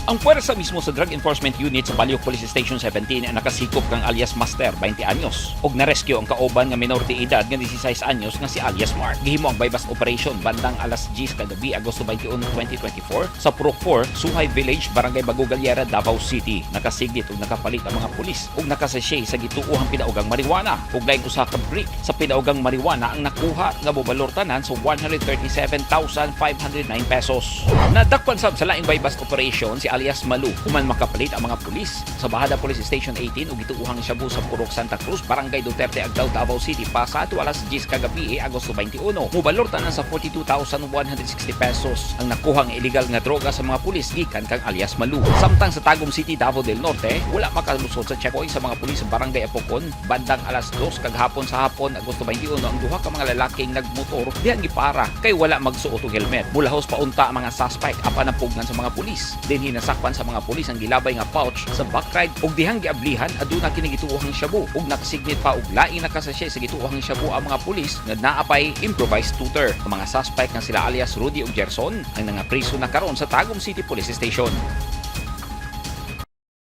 Ang puwersa mismo sa Drug Enforcement Unit sa Baliok Police Station 17 ang nakasikop kang alias Master, 20 anyos, ug na-rescue ang kauban nga minor de edad nga 16 anyos nga si alias Mark. Gihimo ang buy-bust operation bandang alas 10 kagabi, Agosto 21, 2024, sa Purok 4, Suhay Village, Barangay Bago Galiera, Davao City. Nakasignit ug nakapalit ang mga pulis ug nakasashay sa gituohang pinaugang marijuana, ug laing usa ka brick sa pinaugang marijuana ang nakuha nga mobalor tanan sa 137,509 pesos. Nadakpan sab sa laing buy-bust operation si alias Malu human makapalit ang mga pulis sa Bajada Police Station 18 ug gituohang shabu sa Purok Santa Cruz, Barangay Duterte, Agdao, Davao City pasado alas 10 kagabi, Agosto 21. Mobalor tanan sa 42,160 pesos ang nakuhang illegal nga droga sa mga pulis gikan kang alias Malu. Samtang sa Tagum City, Davao del Norte, wala makalusot sa checkpoint sa mga pulis sa Barangay Apokon bandang alas 2 kag hapon sa hapon, Agosto 21, ang duha ka mga lalaking nagmotor dihang gipara kay wala magsuot og helmet. Mulahos paunta ang mga suspect apan napugnan sa mga pulis. Dinhi nasakpan sa mga pulis ang gilabay nga pouch sa backride ug dihang giablihan, aduna kini gituohang shabu, ug nakasignit pa og laing nakasashay sa gituohang shabu ang mga pulis nga naapay improvised tooter. Ang mga suspect nga sila alias Rudy ug Gerson ang nangapriso na karon sa Tagum City Police Station.